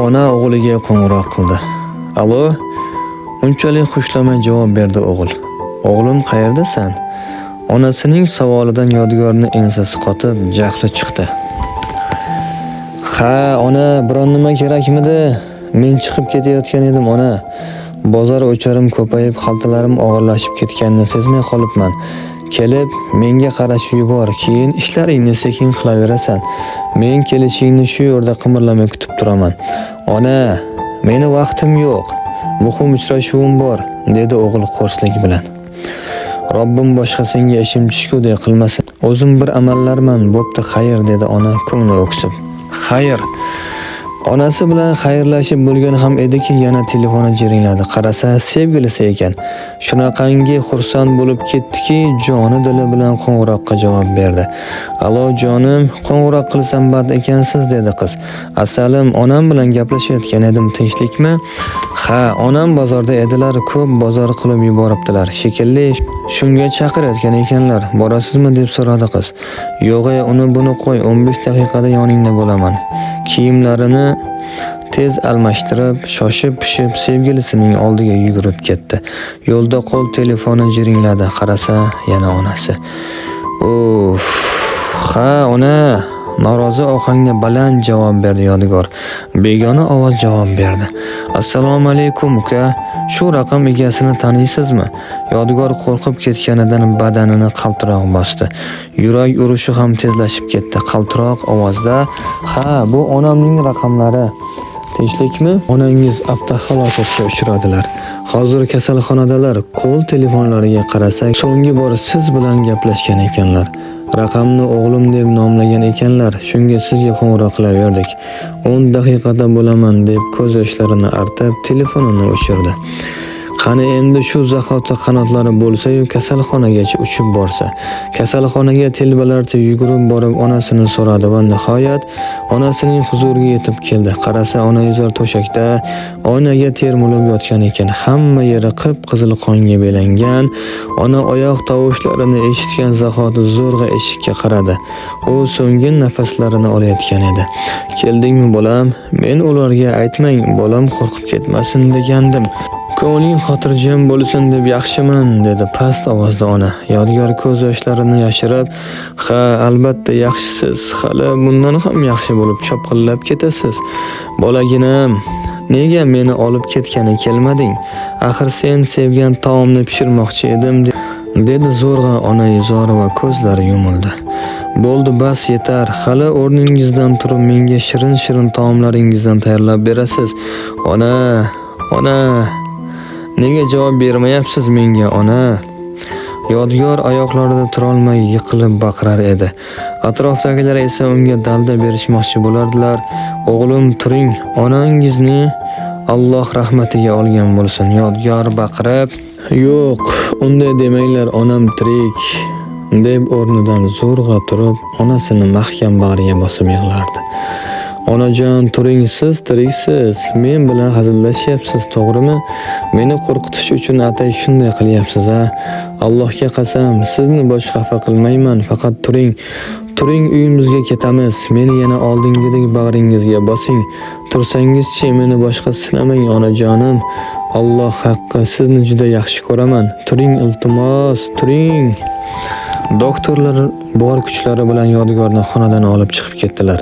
Ona o'g'liga qo'ng'iroq qildi. Alo, unchalik xushlamay javob berdi o'g'il. O'g'lim, qayerdasan? Onasining savolidan Yodgorni ensasi qotib, jahli chiqdi. Ha, ona, biron nima kerakmidi? Men chiqib ketayotgan edim, ona. Bozor o'charim ko'payib, xaltalarim og'irlashib ketganini sezmay qolibman. Kelib, menga qarashib yubor, keyin ishlaringni sekin qilaverasan. Men kelishingni shu yerda qimirlamay kutib turaman. Ona, meni vaqtim yo'q. Muhim uchrashuvim bor, dedi o'g'il qo'rslik bilan. Robbim boshqa senga ishim tushguday qilmasin. O'zim bir amallarman, bo'pti, xayr, dedi ona ko'ngli o'ksib. Xayr. Onasi bilan xayrlashib bo'lgan ham ediki, yana telefoni jiringladi. Qarasa, sevgilisi ekan. Shunaqangi xursand bo'lib ketdiki, joni dili bilan qo'ng'iroqqa javob berdi. Alo jonim, qo'ng'iroq qilsam band ekansiz, dedi qiz. Asalim, onam bilan gaplashayotgan edim, tinchlikmi? Ha, onam bozorda edilar, ko'p bozor qilib yuboribdilar. Shekilli, shunga chaqirayotgan ekanlar. Borasizmi, deb so'radi qiz. Yo'g'-e, uni buni qo'y, 15 daqiqada yoningda bo'laman. Kiyimlarini tez almashtirib, shoshib-pishib sevgilisining oldiga yugurib ketdi. Yo'lda qo'l telefoni jiringladi. Qarasa, yana onasi. Uf, ha, ona, norozi ohangda baland javob berdi Yodgor. Begona ovoz javob berdi. Assalomu alaykum uka. Shu raqam egasini taniysizmi? Yodgor qo'rqib ketganidan badanini qaltiroq bosdi. Yurak urishi ham tezlashib ketdi. Qaltiroq ovozda, ha, bu onamning raqamlari. Tinchlikmi? Onangiz avtohalokatga uchradilar. Hozir kasalxonadalar. Qo'l telefonlariga qarasak, so'nggi bor siz bilan gaplashgan ekanlar. Raqamni o'g'lim deb nomlagan ekanlar. Shunga sizga qo'ng'iroq qilaverdik. 10 daqiqada bo'laman, deb ko'z yoshlarini artib telefonini o'chirdi. Qani endi shu zahoti qanotlari bo'lsa-yu kasalxonagacha uchib borsa. Kasalxonaga telbalarcha yugurib borib onasini so'radi va nihoyat onasining huzuriga yetib keldi. Qarasa, onaizor to'shakda oynaga termulib yotgan ekan. Hamma yeri qip-qizil qonga belangan. Ona oyoq tovushlarini eshitgan zahoti zo'rg'a eshikka qaradi. U so'nggi nafaslarini olayotgan edi. Keldingmi bolam? Men ularga aytmang, bolam qo'rqib ketmasin degandim. Ko'ngling xotirjam bo'lsin deb yaxshiman, dedi past ovozda ona. Yodgor ko'z yoshlarini yashirib, ha, albatta yaxshisiz, hali bundan ham yaxshi bo'lib chopqillab ketasiz. Bolaginam, nega meni olib ketgani kelmading? Axir sen sevgan taomni pishirmoqchi edim, dedi zo'rg'a onaizor va ko'zlari yumildi. Bo'ldi, bas, yetar. Hali o'rningizdan turib menga shirin-shirin taomlaringizdan tayyorlab berasiz. Ona, ona, nega javob bermayapsiz menga, ona? Yodgor oyoqlarida turolmay yiqilib baqirar edi. Atrofdagilar esa unga dalda berishmoqchi bo'lardilar. O'g'lim, turing, onangizni Alloh rahmatiga olgan bo'lsin. Yodgor baqirib, yo'q, unday demanglar, onam tirik, deb o'rnidan zo'rg'a turib, onasini mahkam bag'riga bosib yig'lardi. Onajon, turing, siz tiriksiz. Men bilan hazillashyapsiz, to'g'rimi? Meni qo'rqitish uchun atay shunday qilyapsiz, a? Allohga qasam, sizni bosh xafa qilmayman, faqat turing. Turing, uyimizga ketamiz. Meni yana oldingidek bag'ringizga bosing. Tursangizchi, meni boshqa sinamang, onajonim. Alloh haqqi, sizni juda yaxshi ko'raman. Turing, iltimos, turing. Doktorlar bor kuchlari bilan Yodgorni xonadan olib chiqib ketdilar.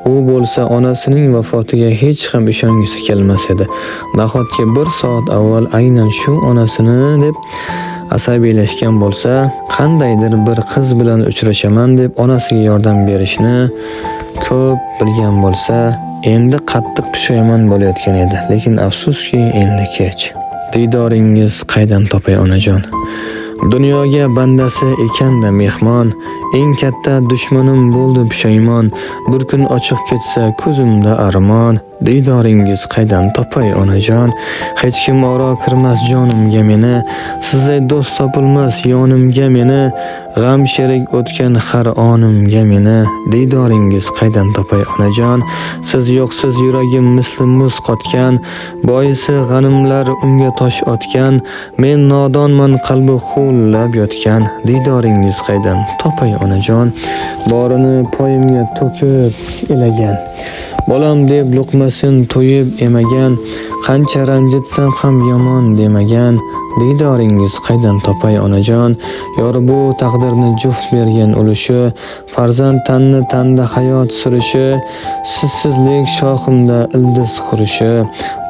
U bo'lsa onasining vafotiga hech ham ishongisi kelmas edi. Nahotki bir soat avval aynan shu onasini deb asabiylashgan bo'lsa, qandaydir bir qiz bilan uchrashaman deb onasiga yordam berishni ko'p bilgan bo'lsa, endi qattiq pushaymon bo'layotgan edi. Lekin afsuski, endi kech. Diydoringiz qaydan topay, onajon? Dunyoga bandasi ekanda mehmon, eng katta dushmanim bo'ldi pushaymon. Bir kun ochiq ketsa ko'zimda armon, diydoringiz qaydan topay, onajon? Hech kim oro kirmas jonimga meni, sizday do'st topilmas yonimga meni, g'am sherik o'tgan har onimga meni, diydoringiz qaydan topay, onajon? Siz yo'qsiz yuragim misli muz qotgan, boisi g'animlar unga tosh otgan, men nodonman qalbi huvullab yotgan, diydoringiz qaydan topay, onajon? Borini poyimga to'kib elagan, Bolam deb luqmasin to'yib emagan, qancha ranjitsam ham yomon demagan, diydoringiz qaydan topay onajon? Yor bu taqdirni juft bergan ulushi, farzand tanni tanda hayot surishi, sizsizlik shoximda ildiz qurishi,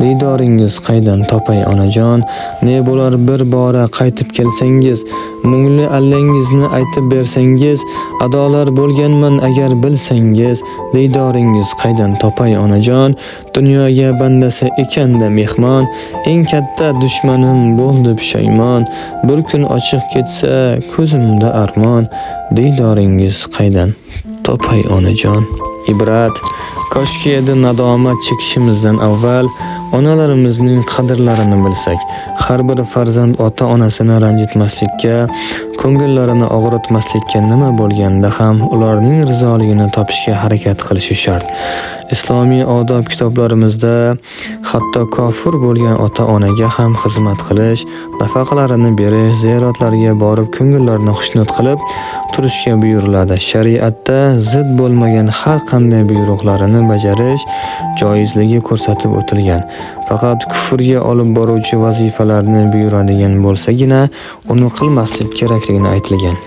diydoringiz qaydan topay onajon? Ne bo'lar bir bora qaytib kelsangiz, mungli allangizni aytib bersangiz, adolar bo'lganman agar bilsangiz, diydoringiz qaydan topay onajon? Dunyoga bandasi ekanda mehmon, eng katta dushmanim bo'ldi pushaymon, bir kun ochiq ketsa ko'zimda armon, diydoringiz qaydan topay onajon? Ibrat. Koshki edi nadomat chekishimizdan avval onalarimizning qadrlarini bilsak. Har bir farzand ota-onasini ranjitmaslikka, ko'ngillarini og'ritmaslikka, nima bo'lganda ham ularning rizoligini topishga harakat qilishi shart. Islomiy odob kitoblarimizda hatto kofir bo'lgan ota-onaga ham xizmat qilish, nafaqalarini berish, ziyoratlarga borib ko'ngillarini xushnud qilib turishga buyuriladi. Shariatda zid bo'lmagan har qanday buyruqlarini bajarish joizligi ko'rsatib o'tilgan. Faqat kufrga olib boruvchi vazifalarni buyuradigan bo'lsagina uni qilmaslik kerakligini aytilgan.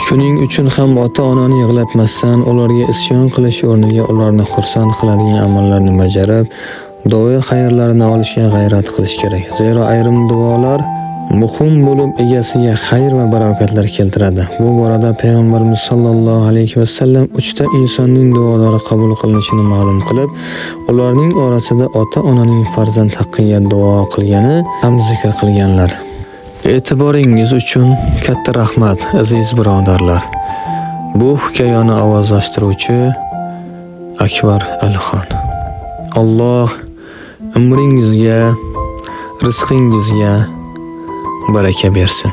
Shuning uchun ham ota-onani yig'latmasdan, ularga isyon qilish o'rniga ularni xursand qiladigan amallarni bajarib, duo xayrlarini olishga g'ayrat qilish kerak. Zero ayrim duolar muhim bo'lib egasiga xayr va barokatlar keltiradi. Bu borada Payg'ambarimiz sollallohu alayhi vasallam 3 ta insonning duolari qabul qilinishini ma'lum qilib, ularning orasida ota-onaning farzand haqqiga duo qilgani ham zikr qilganlar. E'tiboringiz uchun katta rahmat, aziz birodarlar. Bu hikoyani ovozlashtiruvchi Akbar Alixon. Alloh umringizga, rizqingizga baraka bersin.